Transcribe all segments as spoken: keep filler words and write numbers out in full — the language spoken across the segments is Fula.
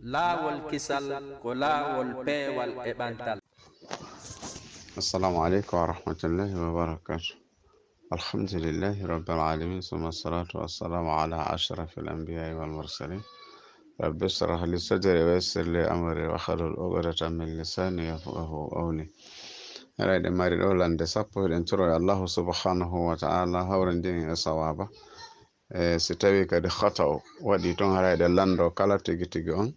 Laawol kisal ko laawol peewal e ɓantal. Assalamu aleykum wa rahmatullahi wa barakatuh. Alhamdulillahi rabbil alamin, summa salatu wassalamu ala ashrafil anbiya'i wal mursalin. Rabbi israh li sadri wa yassir li amri wahlul uqdatan min lisani yafqahu qawli. Haray ɗe mari ɗo lande sappo, eɗen toro e Allahu subhanahu wa ta'ala hawrindin e sawaba. E si tawi kadi khata o waɗi toon, haray ɗe lando kala tigi tigi on.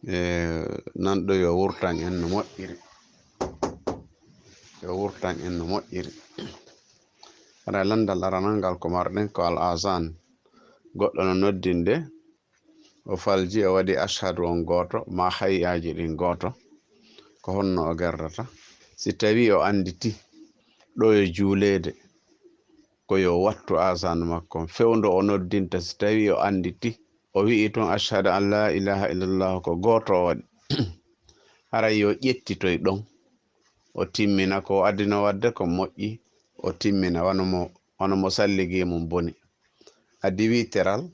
E nanɗo yo wurtan en no moƴƴiri. Yo wurtan en no moƴƴiri. Haray landal aranal ngal ko marɗen ko al azan. Goɗɗo no noddinde, o falji, o waɗi ashhadu on gooto, ma hayyaaji ɗin gooto. Ko honno o gerdata? Si tawi o anditi ɗo yo juuleede, ko yo wattu azan makko on. Fewndo o noddinta, si tawi o anditi, o wi'i tun, "Ashhadu an la ilaha illallah," ko gooto o waɗi. Haray yo ƴettitoy ɗon. O timmina ko o adino waɗde ko moƴƴi, o timmina wano mo, wano mo salligi mum boni. A diwi teral,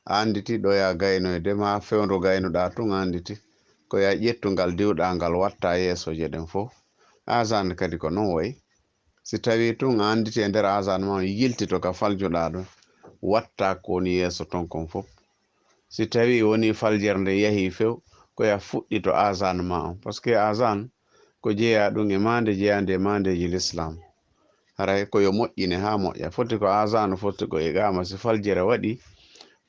a anditi ɗo ya gaynoyde, ma fewndo gaynuɗaa tun a anditi, ko ya ƴettu ngal diwɗaa ngal watta yeesoje ɗen fof. Azan kadi ko non wayi. Si tawi tun a anditi e nder azan ma on, yiltito ka faljuɗaa ɗon, watta ko woni yeeso ton kon fof. Si tawi woni faljere nde yahi few, ko ya fuɗɗito azan ma on. Parce que azan ko jeyaa ɗum e maande jeyaande e maandeeji l'islam. Haray ko yo moƴƴine haa moƴƴa. Foti ko azan, foti ko iqama. Si faljere waɗi,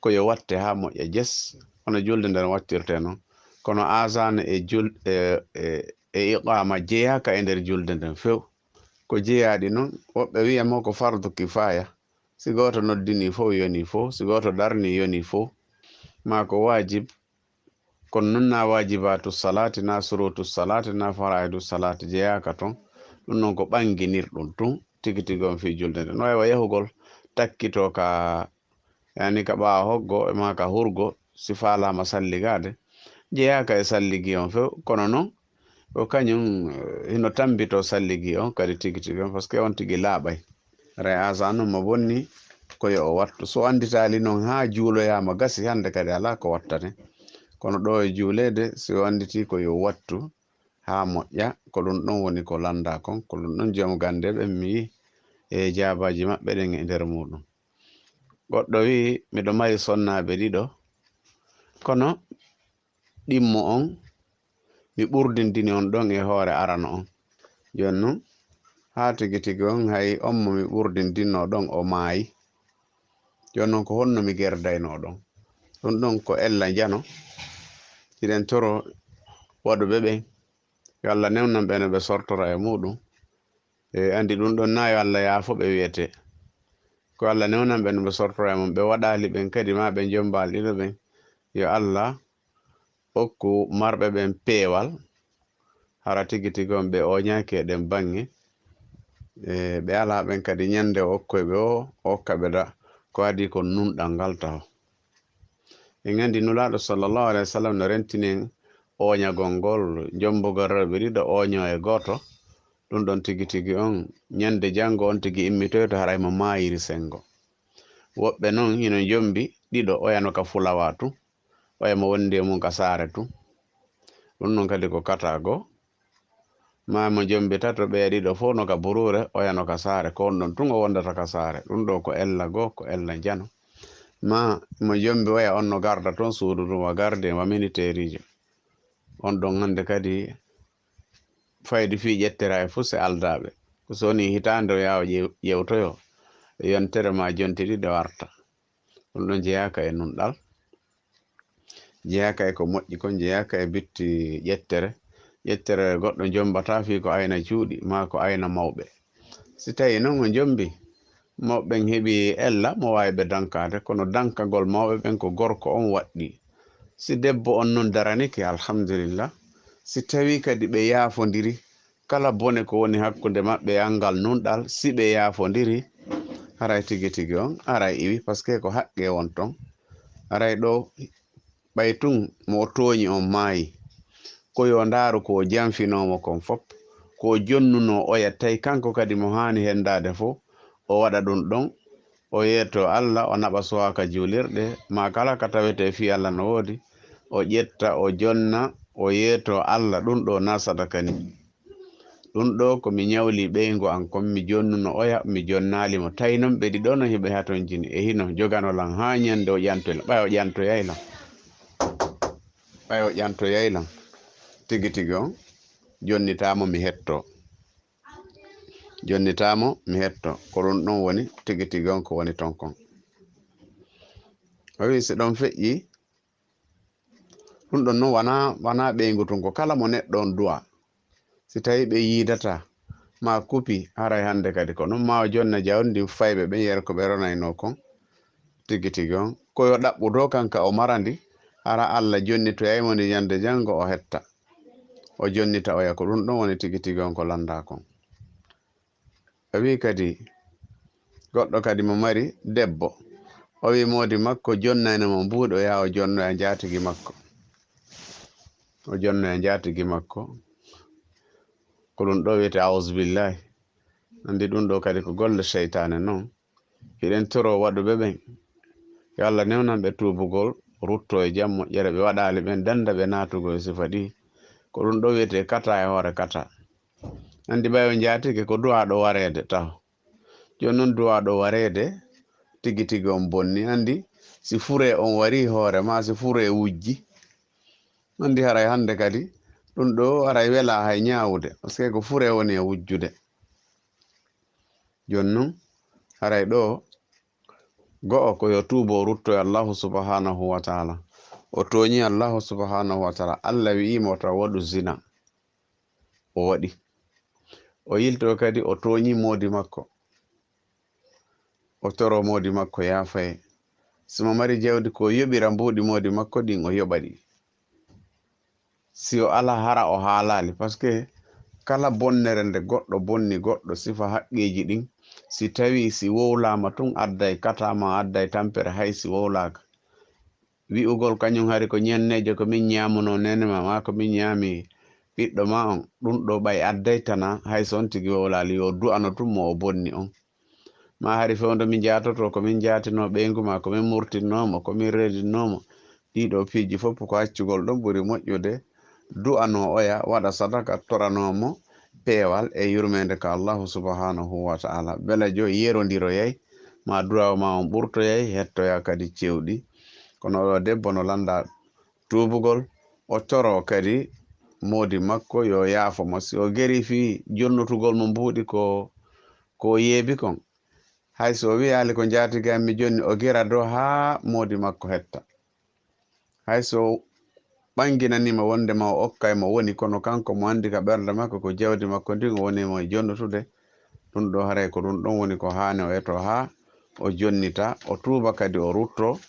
ko yo watte haa moƴƴa jes, hono julde nden wattirte non. Kono azan e jul-, e, e, e iqama jeyaaka e nder julde nden few. Ko jeyaaɗi non, woɓɓe wi'a mo ko fardu kifaya. Si gooto noddini fow yoni fow, si gooto darni yoni fow. Ma ko waajib, kono non na waajibatu salaati, na surutu salaati, na faraidu salaati jeyaaka ton. Ɗum non ko ɓanginirɗum tun tigi tigi on fii julde nden. No wayi wa yahugol takkito ka, yani ka ɓaawo hoggo, e ma ka hurgo, si faalaama salligaade, jeyaaka e salligi on few. Kono non, ko kañum, eh, hino tambito salligi on kadi tigi tigi on, parce que on tigi laaɓay. Haray azan on mo bonni, ko yo o wattu. So anditaali non haa juuloyaama gasi, hannde kadi alaa ko wattane. Kono ɗo e juuleede, si o anditi ko yo wattu haa moƴƴa, ko ɗum ɗon woni ko lannda kon, ko ɗum ɗon joom gannde ɓen mi yi'i e jaabaaji maɓɓe ɗen e nder muuɗum. Goɗɗo wi'i, "Miɗo mari sonnaaɓe ɗiɗo, kono ɗimmo on, mi ɓurdindini on ɗon e hoore arano on. Jooni non, haa tigi tigi on, hay on mo mi ɓurdindinnoo ɗon, o maayi. Jooni non, ko honno mi gerdaynoo ɗon?" Ɗum ɗon ko ella njano. Hiɗen toro waɗuɓe ɓen, yo Allah newnan ɓe no ɓe sortora e muuɗum. E andi ɗum ɗon na yo Allah yaafo ɓe wiyete. Ko Allah newnan ɓe no ɓe sortora e mum. Ɓe waɗaali ɓen kadi ma ɓe jombaali ɗiɗo ɓen. Yo Allah okku marɓe ɓen peewal. Hara tigi tigi on ɓe ooñaaki e ɗen baŋŋe. E ɓe alaa ɓen kadi ñande o okkoy ɓe o, o okka ɓe da. Ko adii ko nunɗal ngal taho. En nganndi Nulaaɗo sallallahu alaihi wasallam no rentini en ooñagol ngol, jombugol rewɓe ɗiɗo ooño e gooto. Ɗum ɗon tigi tigi on, ñande janngo on tigi immitoyto haray mo maayiri senngo. Woɓɓe non hino jombi ɗiɗo, oya no ka fulawa tun, oya mo wondi e mum ka saare tun. Ɗum non kadi ko kataago. Ma mo jombi tato, ɓeya ɗiɗo fof no ka buruure, oya no ka saare, ko on ɗon tun o wondata ka saare. Ɗum ɗo ko ella goo, ko ella njano. Ma mo jombi oya on no garda toon suudu ndun, wa gardien, wa militeeriijo. On ɗon hannde kadi fayde fii ƴettere hay fof si aldaaɓe. Ko so woni hitaande o yaawa ƴew-, ƴewtoyo yontere ma jonte ɗiɗi o arta. Ɗum ɗon jeyaaka e nunɗal. Jeyaaka e ko moƴƴi kon, jeyaaka e bitti ƴettere. Ƴettere goɗɗo jombata fii ko ayna cuuɗi, maa ko ayna mawɓe. Si tawi non o jombi, mawɓe ɓen heɓi ella mo waawi ɓe dankaade, kono dankagol mawɓe ɓen ko gorko on waɗɗi. Si debbo on non daranike, alhamdulillah. Si tawi kadi ɓe yaafondiri, kala bone ko woni hakkunde maɓɓe e anngal nunɗal, si ɓe yaafondiri, haray tigi tigi on aray iwi, parce que ko haqqe won ton. Aray ɗo, ɓay tun mo o tooñi on maayi, ko yo ndaaru ko o janfinoo mo kon fop, ko o jonnunoo oya, tawi kanko kadi mo haani hendaade fof, o waɗa ɗum ɗon, o yeeto Allah, o naɓa suwaa ka juulirɗe, maa kala ka tawetee fii Allah no woodi, o ƴetta, o jonna, o yeeto Allah, ɗum ɗo na sadaka ni. Ɗum ɗo ko mi ñawli ɓeyngu an kon, mi jonnuno oya, mi jonnaali mo. Tawi noon ɓe ɗiɗo no hiɓe hatonjini, e hino jogano lan haa ñande o ƴantoy lan. Ɓay o ƴantoyay lan. Ɓay o ƴantoyay lan. Tigi tigi on, jonnitaamo mi hetto. Jonnitaamo mi hetto. Ko ɗum ɗon woni tigi tigi on ko woni ton kon. O wi si ɗon feƴƴi, ɗum ɗon non wana, wana ɓeyngu tun ko kala mo neɗɗo on du'a. Si tawi ɓe yiidata, ma kupi, haray hannde kadi ko non ma o jonna jawdi ndin fayɓe ɓen yeru ko ɓe ronayno kon. Tigi tigi on. Ko yo ɗaɓɓu do kan ka o marandi, hara Allah jonnitoyay mo ndi ñande janngo o hetta. O jonnita oya ko ɗum ɗon woni tigi tigi on ko lannda kon. O wi kadi, goɗɗo kadi mo mari debbo. O wi moodi makko jonnayno mo mbuuɗi, o yaha o jonnoya njaatigi makko. O jonnoya njaatigi makko. Ko ɗum ɗo wiyete auzubillahi. Anndi ɗum ɗo kadi ko golle seytaane non. Hiɗen toro waɗuɓe ɓen. Yo Allah newnan ɓe tuubugol, rutto e jam moƴƴere ɓe waɗaali ɓen, dannda ɓe naatugol e sifa ɗi. Ko ɗum ɗo wiyete kata e hoore kata. Anndi ɓay o njaatike ko du'aaɗo wareede taho. Jooni non du'aaɗo wareede tigi tigi on bonni. Anndi si furee on warii hoore maa, si furee wujji. Anndi haray hannde kadi ɗum ɗo haray welaa hay ñaawude. Parce que ko furee woni e wujjude. Jooni non haray ɗo go'o ko yo tuubo o rutto e Allahu subhanahu wa ta'ala. O tooñi Allahu subhanahu wa ta'ala. Allah wi'imo taw waɗu zina. O waɗi. O yilto kadi o tooñi moodi makko. O toro moodi makko yaafaye. Si mo mari jawdi ko yoɓira mbuuɗi moodi makko ɗin o yoɓa ɗi. Si o ala hara o haalaali. Parce que kala bonnere nde goɗɗo bonni goɗɗo sifa haqqeeji ɗin, si tawi si wowlaama tun adday kataama, adday tampere hay si wowlaaka. Wi'ugol kañum hari ko ñenneejo ko min ñaamuno nene ma, maa ko min ñaami ɓiɗɗo ma on, ɗum ɗo ɓay adday tana, hay so on tigi wowlaali, yo du'ano tun mo o bonni on. Maa hari fewndo min jaatoto ko min jaatino ɓeyngu ma, ko min murtinno mo, ko min reedinno mo. Ɗiɗo piiji fof ko accugol ɗon ɓuri moƴƴude. Du'ano oya, waɗa sadaka, torano mo peewal e yurmeende ka Allahu subhanahu wa ta'ala. Bela jo yerondiroyay, ma du'awo ma on ɓurtoyay, hettoya kadi cewɗi. Kono oɗo debbo no lannda tuubugol, o toro kadi moodi makko yo yaafo mo. Si o geri fii jonnotugol mo mbuuɗi ko, ko o yeebi kon, hay so o wiyaali ko njaatigi am mi jonni, o gera do haa moodi makko hetta. Hay so ɓanginaniima wonde ma o okkay mo woni, kono kanko mo anndi ka ɓernde makko ko jawdi makko ndin o woni mo e jonnotude, ɗum ɗo haray ko ɗum ɗon woni ko haani o eto haa o jonnita, o tuuba kadi o rutto,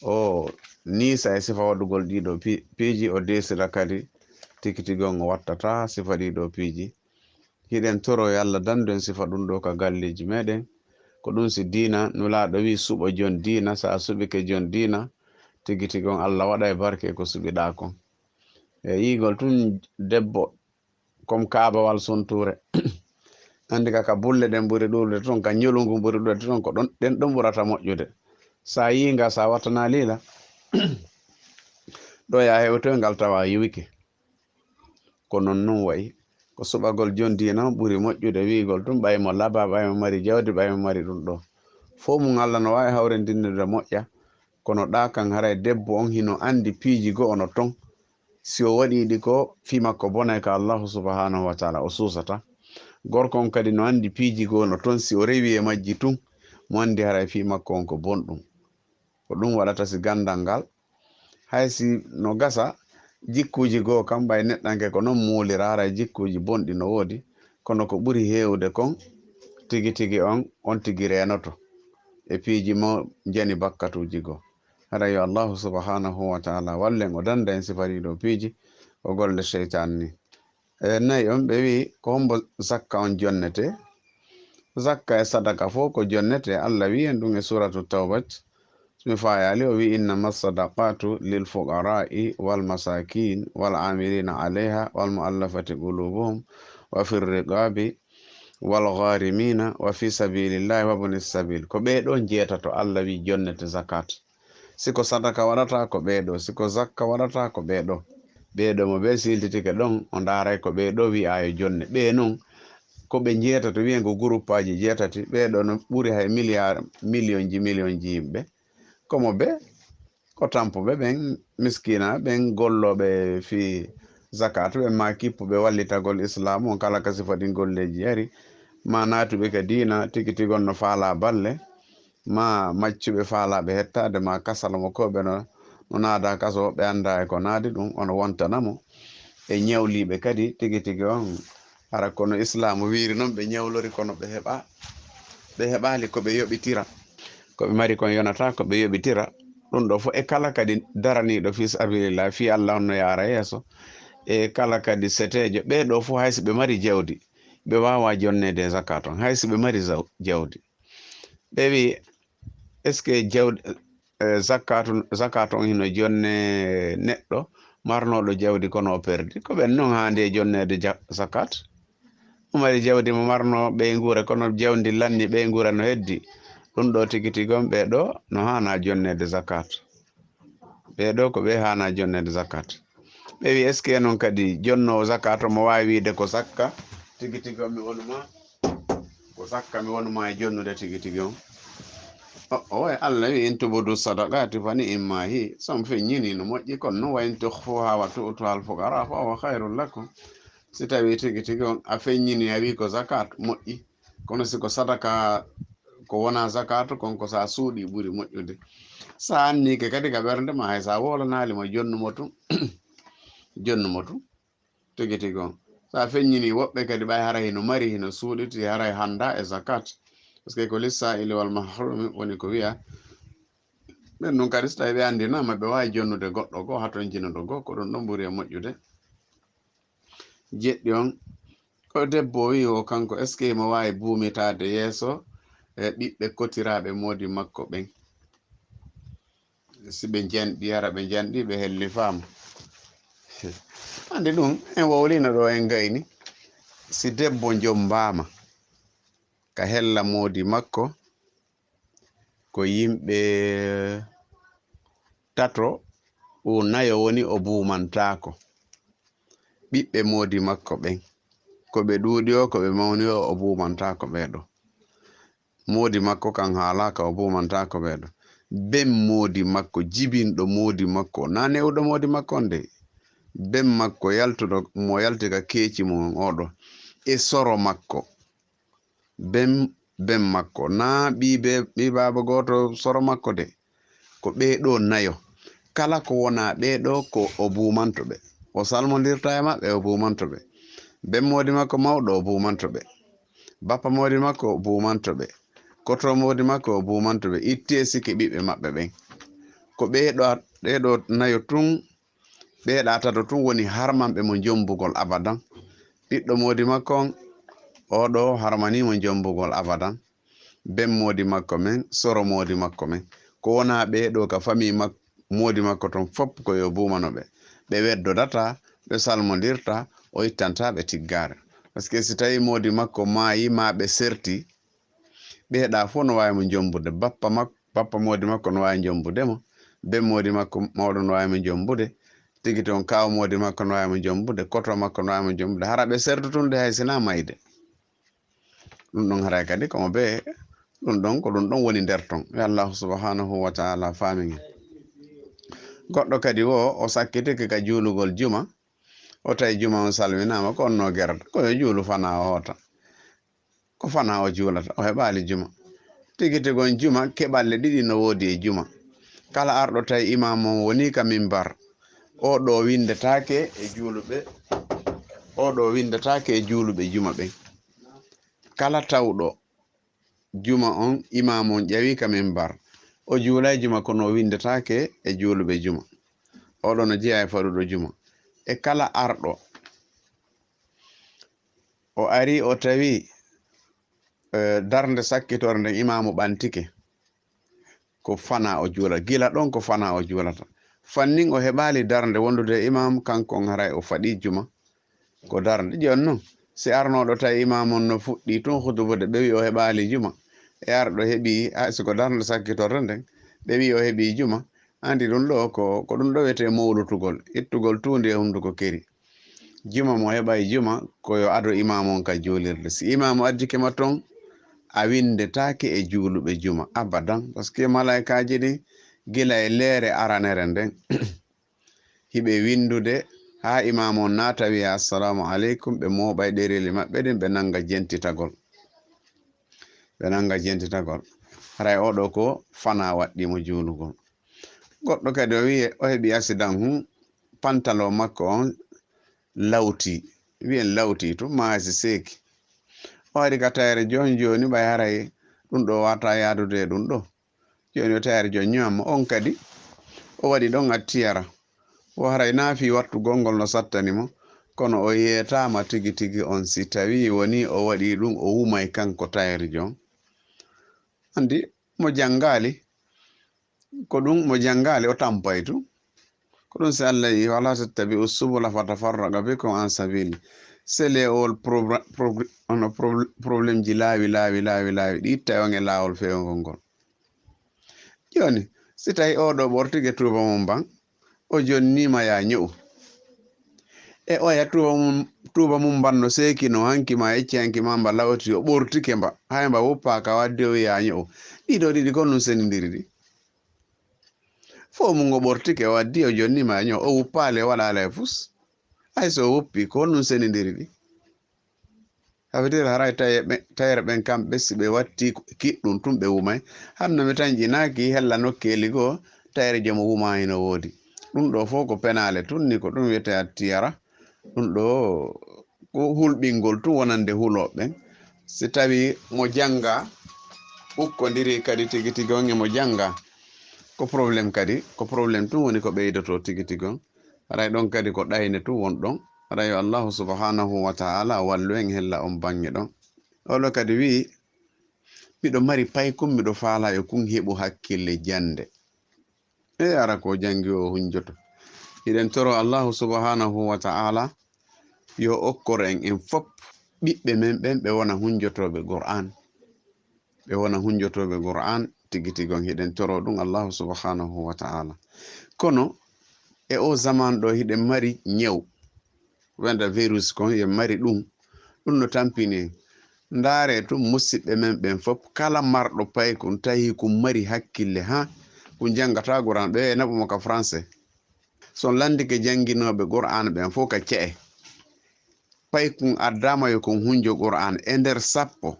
o niisa e sifa waɗugol ɗiɗo pi-, piiji, o deesira kadi tigi tigi on o wattata sifa ɗiɗo piiji. Hiɗen toro yo Allah dandu en sifa ɗum ɗo ka galleeji meɗen. Ko ɗum si diina, Nulaaɗo wi suɓo jon diina, sa suɓike jon diina, tigi tigi on Allah waɗa e barke ko suɓiɗa kon. E yiigol tun debbo, comme kaabawal suntuure. Anndi ka, ka bulle ɗen ɓuri ɗuuɗude ton, ka ñolungu ɓuri ɗuuɗude ton, ko ɗon, ɗen ɗon ɓurata moƴƴude. Sa yiinga, sa wattana liila, ɗo ya hewtoy ngal tawa yiwike. Ko non non wayi. Ko suɓagol jon diina on ɓuri moƴƴude wiigol tun ɓay mo laba, ɓay mo mari jawdi, ɓay mo mari ɗum ɗo. Fof mum Allah no waawi hawrindinnude moƴƴa, kono ɗa kan haray debbo on hino anndi piiji goo no ton. Si o waɗi ɗi ko fii makko bonay ka Allahu subhanahu wa ta'ala o suusata. Gorko on kadi no anndi piiji goo no ton, si o rewi e majji tun, mo anndi haray fii makko on ko bonɗum. Ko ɗum waɗata si ganndal ngal, hay si no gasa, jikkuuji goo kam ɓay neɗɗanke ko non muulira, haray jikkuuji bonɗi no woodi, kono ko ɓuri heewude kon, tigi tigi on, on tigi reenoto e piiji mo jani bakkatuuji goo. Haray yo Allahu subhanahu wa ta'ala wallen o dannda en sifa ɗiɗo piiji, ko golle seytaan ni. E nayi on ɓe wi, ko hombo zakka on jonnete? Zakka e sadaka fof ko jonnete. Allah wi en ɗum e suratu Tawbat. So mi faayaali, o wi, "Innama sadaqatu lil fuqara'i wal masakin wal amilina alayha wal mu'allafati qulubuhum wa fir riqabi wal gharimina wa fi sabilillahi wa ibnis sabil." Ko ɓee ɗon jeetato Allah wi jonnete zakat. Si ko sadaka waɗata ko ɓee ɗo, si ko zakka waɗata ko ɓee ɗo. Ɓee ɗo mo ɓe siltitike ɗon, o ndaaray ko ɓee ɗo wi'aa yo jonne. Ɓee non, ko ɓe njeetato wi'en ko guruppaaji jeetati, ɓee ɗo no ɓuri hay miliyaar, miliyonji, miliyonji yimɓe. Ko mo ɓe, ko tampuɓe ɓen, miskiina ɓen, gollooɓe fii zakaatu ɓen, maa kippuɓe wallitagol Islaamu on kala ka sifa ɗin golleeji yari, maa naatuɓe ka diina tigi tigi on no faalaa balle, maa maccuɓe faalaaɓe hettaade, maa kasalmokooɓe no, no naada kaso, ɓe anndaa e ko naadi ɗum, ono wontana mo. E ñawliiɓe kadi tigi tigi on, hara kono Islaamu wiiri non ɓe ñawlori, kono ɓe heɓa, ɓe heɓaali ko ɓe yoɓitira. Ko ɓe mari kon yonata ko ɓe yoɓitira. Ɗum ɗo fof e kala kadi daraniiɗo fii sabilillah, fii Allah on no yaara yeeso. E kala kadi seteejo, ɓee ɗo fof hay si ɓe mari jawdi, ɓe waawaa jonneede e zakat on, hay si ɓe mari zaw-, jawdi. Ɓe wi'i, est-ce que jawdi, eh, zakat, zakat on hino jonne neɗɗo marnooɗo jawdi kono o perdi? Ko ɓen non haandi e jonneede ja-, zakat. O mari jawdi mo marno ɓeynguure, kono jawdi lanni ɓeynguure no heddi. Ɗum ɗo tigi tigi on ɓee ɗo no haana jonneede zakat. Ɓee ɗo ko ɓe haana jonneede zakat. Ɓe wi, est-ce que non kadi jonnoowo zakat o mo waawi wiide ko zakka tigi tigi on mi wonu ma? Ko zakka mi wonu ma e jonnude tigi tigi on? O, o, e Allah wi, "In tubudu sadaqati fa ni'imma hi." So on feññini no moƴƴi, kono non, "Wa in tukhfuha wa tu'tuha al-fuqara fa huwa khairul lakum." Si tawi tigi tigi on a feññini, a wi ko zakat, moƴƴi. Kono si ko sadaka, ko wona zakatu, kon ko sa suuɗi ɓuri moƴƴude. Sa annike kadi ka ɓernde ma, hay sa wolanaali mo, jonnu mo tun. Jonnu mo tun. Tigi tigi on. Sa feññini woɓɓe kadi ɓay haray hino mari, hino suuɗiti, haray handa e zakat. Parce que ko lissa'ili wal mahrumi woni ko wi'a. Ɓen nun kadi so tawi ɓe andinama, ɓe waawi jonnude goɗɗo goo, haton jinuɗo goo, ko ɗum ɗon ɓuri e moƴƴude. Jeɗɗi on, ko debbo o wi'i o kanko, est-ce que himo waawi buumitaade yeeso e ɓiɓɓe kotiraaɓe moodi makko ɓen? Si ɓe njanɗi, hara ɓe njanɗi, ɓe hellifaama. Andi ɗum, en wowlino ɗo, en gayni. Si debbo jombaama ka hella moodi makko, ko yimɓe tato, o nayo woni o buumantaako. Ɓiɓɓe moodi makko ɓen, ko ɓe ɗuuɗi o, ko ɓe mawni o, o buumantaako ɓee ɗo. Moodi makko kan haalaaka, o buumantaako ɓee ɗo. Ben moodi makko, jibinɗo moodi makko, naa newɗo moodi makko on de. Ben makko yaltuɗo, mo yalti ka keeci mum on, oo ɗo. E soro makko. Ben, ben makko, naa ɓii be, ɓii baaba gooto soro makko de. Ko ɓee ɗoo nayo. Kala ko wonaa ɓee ɗoo, ko o buumanto ɓe. O salmondirta e maɓɓe, o buumanto ɓe. Ben moodi makko mawɗo, o buumanto ɓe. Bappa moodi makko, o buumanto ɓe. Koto moodi makko, o buumanto ɓe. Itti e sikke ɓiɓɓe maɓɓe ɓen. Ko ɓee ɗoo, ɗee ɗoo nayo tun, ɓee ɗaa tato tun woni harmanɓe mo jombugol abadan. Ɓiɗɗo moodi makko on, oo ɗoo harmanii mo jombugol abadan. Ben moodi makko men, soro moodi makko men. Ko wonaa ɓee ɗoo ka famii mak-, moodi makko ton fop ko yo buumano ɓe. Ɓe weddodataa, ɓe salmondirtaa, o ittantaa ɓe tiggaare. Parce que si tawii moodi makko maayii maa ɓe sertii, ɓee ɗaa fof no waawi mo jombude. Bappa mak-, bappa moodi makko no waawi jombude mo. Ben moodi makko mawɗo no waawi mo jombude. Tigi ton kaaw moodi makko no waawi mo jombude. Koto makko no waawi mo jombude. Hara ɓe sertu tun de hay sinaa mayde. Ɗum ɗon haray kadi ko mo ɓe, ɗum ɗon ko ɗum ɗon woni nder ton. Yo Allahu subhanahu wa ta'ala faamin en. Goɗɗo kadi wo, o sakkitike ka juulugol juma. O tawi juma on salminaama, ko on no gerata. Ko yo juulu fana o hoota. Ko fana o juulata, o heɓaali juma. Tigi tigi on juma, keɓalle ɗiɗi no woodi e juma. Kala arɗo tawi imaamu on wonii ka mimbar, oo ɗoo winndetaake e juuluɓe, oo ɗoo winndetaake e juuluɓe juma ɓen. Kala tawɗo juma on, imaamu on ƴawii ka mimbar, o juulay juma, kono o winndetaake e juuluɓe juma. Oo ɗoo no jeyaa e faɗuɗo juma. E kala arɗo, o ari, o tawi, eh, darnde sakkitorde nden imaamu ɓantike, ko fana o juula. Gila ɗon ko fana o juulata. Fannin o heɓaali darnde wondude e imaamu, kanko on haray o faɗi juma. Ko darnde. Jooni non, si arnooɗo tawi imaamu on no fuɗɗii tun hutubude, ɓe wi'i o heɓaali juma. E arɗo heɓii, a, si ko darnde sakkitorde nden, ɓe wi'i o heɓii juma. Anndi ɗum ɗo ko, ko ɗum ɗo wiyetee mowlutugol, ittugol tuundi e hunnduko keri. Juma mo heɓay juma, ko yo ado imaamu on ka juulirde. Si imaamu addike ma ton, a winndetaake e juuluɓe juma abadan, parce que malaykaaji ɗin gila e leere aranere nden, hiɓe winndude haa imaamu on naata wiya, "Assalaamu aleykum," ɓe mooɓay ɗereeli maɓɓe ɗin, ɓe nannga jentitagol. Ɓe nannga jentitagol. Haray oo ɗoo ko fanaa waɗɗii mo juulugol. Goɗɗo kadi o wi'i o heɓi accident hun, pantalon makko on lawti. Wi'en lawti tun, maa si seeki. O ari ka tayre jooni jooni, ɓay haray ɗum ɗoo waawataa yaadude e ɗum ɗoo. Jooni o tayre jooni ño'an mo. On kadi, o waɗi ɗon attiyara. O haray naa fii wattugol ngol no sattani mo, kono o yeetaama tigi tigi on si tawii wonii o waɗii ɗum, o wumay kanko tayre joon. Anndi, mo janngaali, ko ɗum mo janngaali o tampay tun. Ko ɗum si Allah yi, "Wala tattabi'u subula fatafarraqa bikum an sabili." Sele ol probra-, progr-, ono probl-, problemji laawi, laawi, laawi, laawi, ɗi ittay on e laawol feewngol ngol. Jooni, si tawi oo ɗoo ɓortike tuuba mum ban, o jonniima yaa ño'u. E oya tuuba mum, tuuba mum ban no seekino hanki ma, yecci hanki ma mba lawti, o ɓortike mba, hay mba wuppaaka, waddi o wi'a ño'u. Ɗiɗo ɗiɗi ko nun senindiri ɗi. Fow mum o ɓortike, o addi, o jonniima ño'u, o wuppaali, o waɗaali e fus. Hay so o wuppi, ko honɗum senindiri ɗi? Ça veut dire, haray taye ɓe-, tayre ɓen kamɓe, si ɓe watti kiɗɗum tun, ɓe wumay. Hanno mi tanƴinaaki hella nokkeeli goo, tayre joom wuma hino woodi. Ɗum ɗoo fow ko penaale tun, ni ko ɗum wiyetee attiyara. Ɗum ɗoo ko hulɓingol tun wonande hulooɓe ɓen. Si tawii mo jannga ukkondiri kadi tigi tigi on e mo jannga, ko problème kadi, ko problème tun woni ko ɓeydotoo tigi tigi on. Haray ɗon kadi ko ɗayne tun won ɗon. Haray yo Allahu subhanahu wa ta'ala wallu en hella on baŋŋe ɗon. Oɗo kadi wi'i, "Miɗo mari paykun, miɗo faalaa yo kun heɓu hakkille jannde." E ara ko janngi o hunjoto. Hiɗen toro Allahu subhanahu wa ta'ala yo okkor en en fop ɓiɓɓe men ɓen ɓe wona hunjotooɓe Qur'an. Ɓe wona hunjotooɓe Qur'an tigi tigi on, hiɗen toro ɗum Allahu subhanahu wa ta'ala. Kono e o zaman ɗo hiɗen mari ñaw, wonda virus kon, hiɗen mari ɗum. Ɗum no tampini en. Ndaare tun musiɓɓe men ɓen fop, kala marɗo paykun tawi kun mari hakkille, ha kun janngata Qur'an, ɓe naɓu mo ka français. So landike jannginooɓe Qur'an ɓen fof ka ce'e, paykun addaama yo kun hunjo Qur'an, e nder sappo,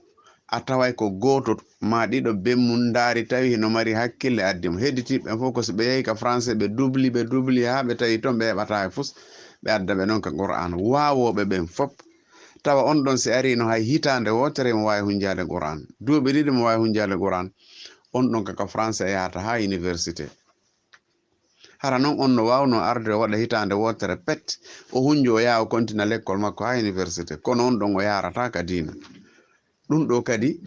a taway ko gooto maa ɗiɗo ben mun ndaari tawi hino mari hakkille addi mo. Hedditiiɓe ɓen fof ko si ɓe yahi ka français, ɓe dubli, ɓe dubli haa ɓe tawi ton ɓe heɓataa e fus, ɓe adda ɓe non ka Qur'an. Waawooɓe ɓen fop, tawa on ɗon si ariino hay hitaande wootere mo waawi hunjaade Qur'an. Duuɓi ɗiɗi mo waawi hunjaade Qur'an. On ɗon ka, ka français yahata haa université. Hara non on no waawnoo arde o waɗa hitaande wootere pet, o hunjo o yaha o kontina lekkol makko haa université. Kono on ɗon o yaarataa ka diina. Ɗum ɗoo kadi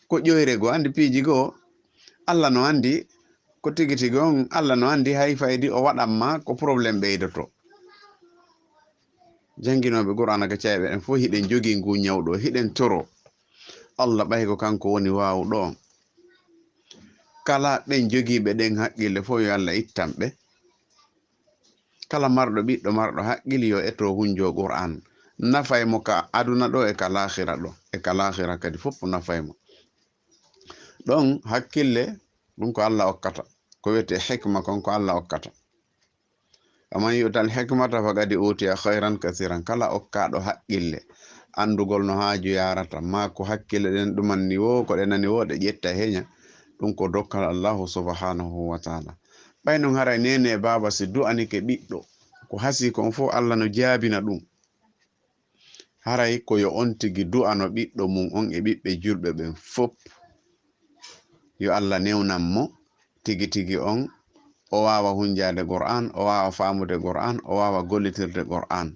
ko ƴoyre goo, anndi piiji goo, Alla no anndi ko tigi tigi on, Alla no anndi hay faydi o waɗan ma ko problème ɓeydotoo. Jannginooɓe Qur'aana ka cayɓe ɗen fof hiɗen jogii nguu ñaw ɗoo, hiɗen toroo Alla ɓay ko kanko woni waawuɗo on. Kala ɓen jogiiɓe ɗen haqqille fof yo Alla ittan ɓe. Kala marɗo ɓiɗɗo marɗo haqqil yo eto hunjo Qur'an. Nafay mo ka aduna ɗo e ka laakhira ɗo, e ka laakhira kadi fof nafay mo. Ɗon hakkille, ɗum ko Alla okkata. Ko wiyetee hikma kon ko Alla okkata. "Wa man yu'tal hikmata faqad utiya khayran kathiran." Kala okkaaɗo haqqille, anndugol no haaju yaarata, maa ko hakkille ɗen ɗumanni woo, ko ɗe nani woo, ɗe ƴetta heña, ɗum ko dokkal Allahu subhanahu wa ta'ala. Ɓay non haray neene e baaba si du'anike ɓiɗɗo, ko hasii kon fof Alla no jaabina ɗum. Haray ko yo on tigi du'ano ɓiɗɗo mum on e ɓiɓɓe julɓe ɓen fof. Yo Alla newnan mo tigi tigi on, o waawa hunjaade Qur'an, o waawa faamude Qur'an, o waawa gollitirde Qur'an.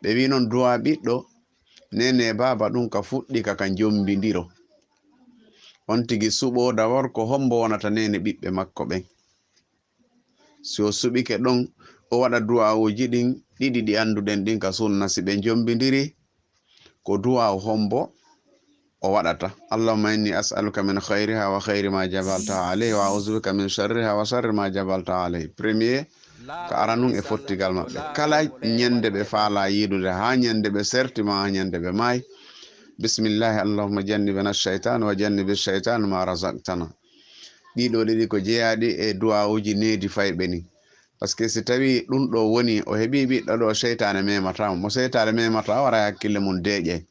Ɓe wi non du'a ɓiɗɗo, neene e baaba ɗum ka fuɗɗi ka, ka njombindiro. On tigi suɓoo dawor ko hombo wonata neene ɓiɓɓe makko ɓen. Si o suɓike ɗon, o waɗa du'aawuuji ɗin ɗiɗi ɗi annduɗen ɗin ka sunna. Si ɓe njombindiri, ko du'aawu hombo o waɗata. Allahumma inni as'aluka min khayriha wa khayri ma jabalta alayhi wa a'udhu bika min sharriha wa sharri ma jabalta alayhi. Premier, ka aranun e fottigal maɓɓe. Kala ñande ɓe faala yiidude, haa ñande ɓe serti ma, haa ñande ɓe maayi. Bismillahi, Allahumma jannibna shaytan wa jannibi shaytan ma razaqtana. Ɗiɗo ɗiɗi ko jeyaaɗi e du'aawuji needi fayɓe ni. Parce que si tawi ɗum ɗo woni o heɓi ɓiɗɗo ɗo, seytaane memata mo. Mo seytaane memata o, aray hakkille mum deeƴay.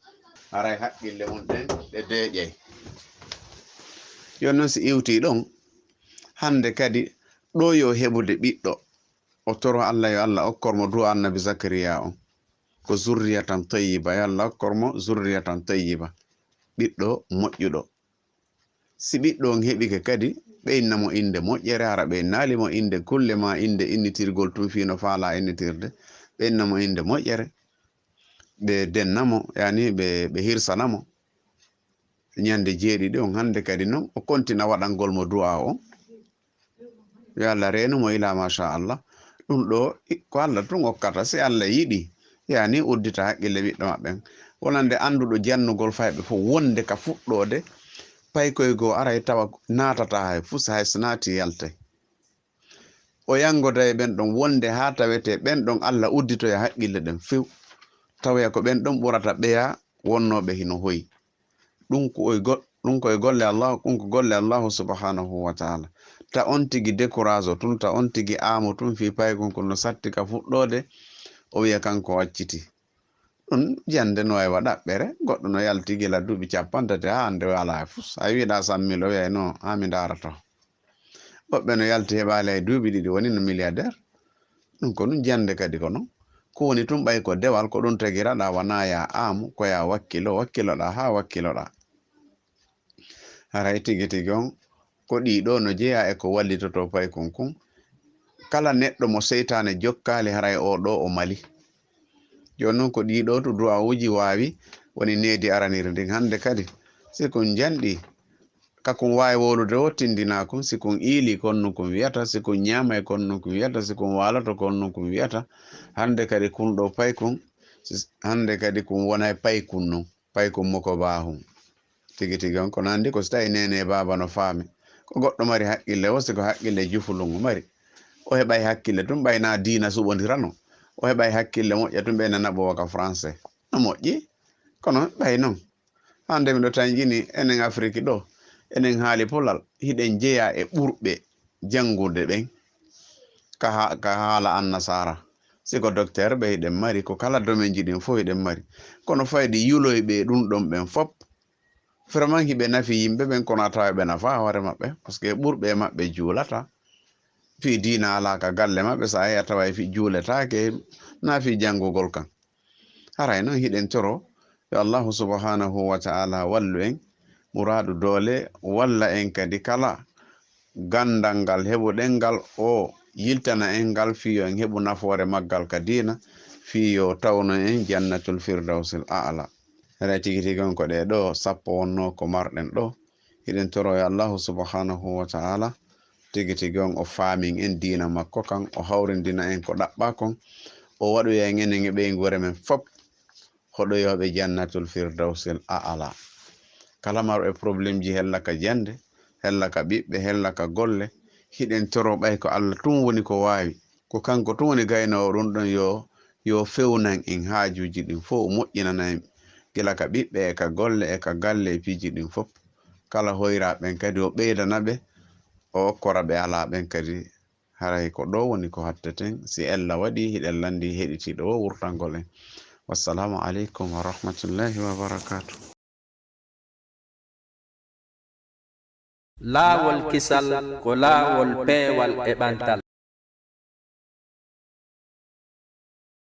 Aray hakkille mum ɗen ɗe deeƴay. Yo non si iwti ɗon, hande kadi ɗo yo heɓude ɓiɗɗo. O toro Allah yo Allah okkor mo du'a Annabi Zakariya on. Ko zurriyatan tayyiba, yo Allah okkor mo zurriyatan tayyiba. Ɓiɗɗo moƴƴuɗo. Si ɓiɗɗo on heɓike kadi, ɓe inna mo innde moƴƴere, hara ɓe innaali mo innde kulle ma innde innitirgol tun fii no faalaa innitirde, ɓe inna mo innde moƴƴere, ɓe denna mo, yani ɓe, ɓe hirsana mo. Ñande jeeɗiɗi on hande kadi non, o kontina waɗangol mo du'a on. Yo Allah reenu mo ila masha Allah. Ɗum ɗo i-, ko Allah tun okkata, si Allah yiɗi, yani uddita haqqille ɓiɗɗo maɓɓe. Wonande annduɗo jannugol fayɓe fof, wonde ka fuɗɗoode, paykoy goo aray tawa naatata hay fus, hay so naati yaltay. O yanngoda e ɓen ɗon, wonde haa tawete ɓen ɗon Allah udditoya haqqille ɗen few. Tawoya ko ɓen ɗon ɓurata ɓeya wonnooɓe hino hoyi. Ɗum ko e go-, ɗum ko e golle Allah, ɗum ko golle Allahu subhanahu wa ta'ala. Ta on tigi décourage o tun, ta on tigi aamo tun fii paykun kun no satti ka fuɗɗoode, o wiya kanko o acciti. Ɗum jande no wawi waɗa ɗaɓɓere, goɗɗo no yalti gila duuɓi cappantati haa hande o alaa e fus. A wiɗa cent mille, o wiyay no, haa mi ndaara to. Woɓɓe no yalti heɓaali hay duuɓi ɗiɗi, woni no milliardaire. Ɗum ko ɗum jande kadi ko non. Ko woni tun ɓay ko dewal, ko ɗum tagiraɗa, wona ya aamu, ko ya wakkilo, wakkiloɗa haa wakkiloɗa. Haray tigi tigi on, ko ɗi ɗo no jeyaa e ko wallitoto paykun kun. Kala neɗɗo mo seytaane jokkaali, haray o ɗo o mali. Jooni non ko ɗi ɗo to du'aawuji waawi, woni needi araniri ndin hande kadi. Si kun janɗi, ka kun waawi wowlude o tindinaa kun, si kun iili kon no kun wiyata, si kun ñaamay kon no kun wiyata, si kun waaloto kon no kun wiyata. Hande kadi kun ɗo paykun, si, hande kadi kun wonay paykun non. Paykun mo ko baahun. Tigi tigi on, ko nandi ko si tawi nene e baaba no faami. Ko goɗɗo mari haqqille, wo si ko haqqille jufulun o mari. O heɓay haqqille tun, ɓay na diina suɓondirano. O heɓay haqqille moƴƴa tun, ɓe nana ɓowa ka français. No moƴƴi, kono ɓay non. Hande miɗo tanƴini, enen Afiriki ɗo, enen haali Pulal, hiɗen jeyaa e ɓurɓe janngude ɓen ka ha-, ka haala annasaara. Si ko docteur ɓe hiɗen mari, ko kala domaine ji ɗin fof hiɗen mari. Kono fayde yuloyɓe e ɗum ɗon ɓen fop, vraiment hiɓe nafi yimɓe ɓen, kono a tawa ɓe nafa hoore maɓɓe, parce que ɓurɓe e maɓɓe juulata. Fii diina alaa ka galle maɓɓe, so a yehi a tawa e fii juuletaake, na fii janngugol kan. Haray non hiɗen toro yo Allahu subhanahu wa ta'ala wallu en, muraadu doole, walla en kadi kala gandal ngal heɓuɗen ngal, o yiltana en ngal fii yo en heɓu nafoore maggal ka diina, fii yo tawno en jannatul firdawsil a'la. Haray tigi tigi on ko ɗe ɗo sappo wonno ko marɗen ɗo. Hiɗen toro yo Allahu subhanahu wa ta'ala tigi tigi on o faamin en diina makko kan, o hawrindina en ko ɗaɓɓa kon, o waɗoya en enen e ɓeynguure men fop hoɗoyooɓe jannatul firdawsil a'la. Kala marɗo e problème ji hella ka jannde, hella ka ɓiɓɓe, hella ka golle, hiɗen toro ɓay ko Allah tun woni ko waawi. Ko kanko tun woni gaynoowo ɗum ɗon, yo, yo fewnan en haajuuji ɗin fof, o moƴƴinana en gila ka ɓiɓɓe e ka golle e ka galle e piiji ɗin fof. Kala hoyraa ɓen kadi o ɓeydana ɓe, o okkora ɓe alaa ɓen kadi. Haray ko ɗo woni ko hatteten. Si ella waɗi, hiɗen lanndi heɗitiiɗo o wurtangol en. Wassalaamu aleykum wa rahmatullahi wa barakaatuh. Laawol kisal ko laawol peewal e ɓantal.